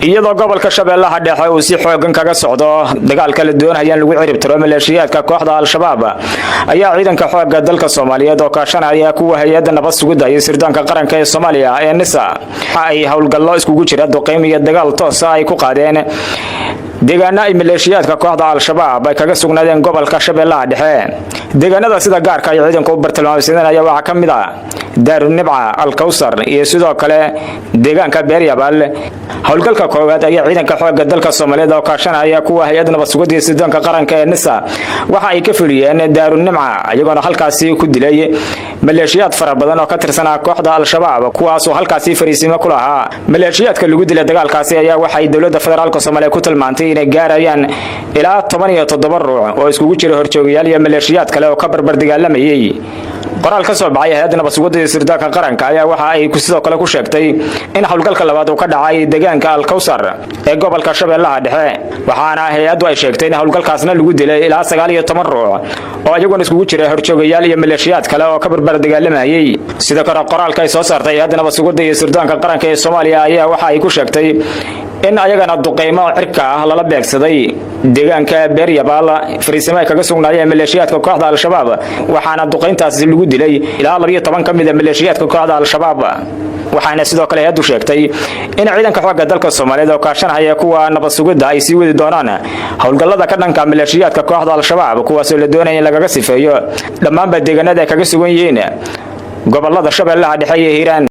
Iyadoo gobolka Shabeellaha Dhexe uu si xoogan kaga socdo dagaalka la doonaya in lagu ciribtiro maleeshiyaadka kooxda Al-Shabaab, ayaa ciidanka xoogga dalka Soomaaliyeed oo kaashanaya kuwa hay-adda nabad sugidda iyo sirdoonka qaranka ee Soomaaliya ee NISA waxa ay howlgallo iskugu jira duqeym iyo dagaal toosa ay ku qaadeen deegaano ay maleeshiyaadka kooxda Al-Shabaab ay kaga sugnaadeen gobolka Shabeellaha Dhexe. Deegaanada sida gaarka ay ciidanku u bartilmaameysadeen ayaa waxaa ka mid ah Daarunibca, Alkawsar iyo sidoo kale deegaanka Beeryabaal. Howlgalka koowaad ayaa ciidanka xoogga dalka Soomaaliyeed oo kaashanaya kuwa hay-adda nabad sugidda iyo sirdoonka qaranka ee NISA waxa ay ka fuliyeen Daarunimca, iyagoona halkaasi ku dilay maleeshiyaad fara badan oo ka tirsanaa kooxda Al-Shabaab, kuwaasoo halkaasi fariisimo ku lahaa. Maleeshiyaadka lagu dilay dagaalkaasi ayaa waxay dowladda federaalka Soomaaliya ku tilmaantay inay gaarayaan ilaa 17 ruux oo iskugu jira horjoogayaal iyo maleeshiyaad kale oo ka barbar dagaalamayay. Qoraal ka soo baxay hay-adda nabad sugidda iyo sirdoonka qaranka ayaa waxa ay sidoo kale ku sheegtay in howlgalka labaad uu ka dhacay deegaanka Alkawsar ee gobolka Shabeellaha Dhexe, waxaana hay-addu ay sheegtay in howlgalkaasna lagu dilay ilaa 19 ruux oo iyaguna iskugu jira horjoogayaal iyo maleeshiyaad kale oo ka barbar dagaalamayay. Sidoo kale, qoraalka ay soo saartay hay-adda nabad sugidda iyo sirdoonka qaranka ee Soomaaliya ayaa waxa ay ku sheegtay in ayagana duqeymo cirka ah lala beegsaday deegaanka Beeryabaal, fariisimo ay kaga sugnaayeen maleeshiyaadka kooxda Al-Shabaab, waxaana duqeyntaasi lagu dilay ilaa 12 ka mid a maleeshiyaadka kooxda Al-Shabaab. Waxaana sidoo kale hay-addu sheegtay in ciidanka xoogga dalka Soomaaliyeed oo kaashanaya kuwa nabad sugidda ay sii wadi doonaan howlgallada ka dhanka maleeshiyaadka kooxda Al-Shabaab, kuwaasoo la doonaya in lagaga sifeeyo dhammaanba deegaanada ay kaga sugan yihiin gobolada Shabeellaha Dhexe iyo Hiiraan.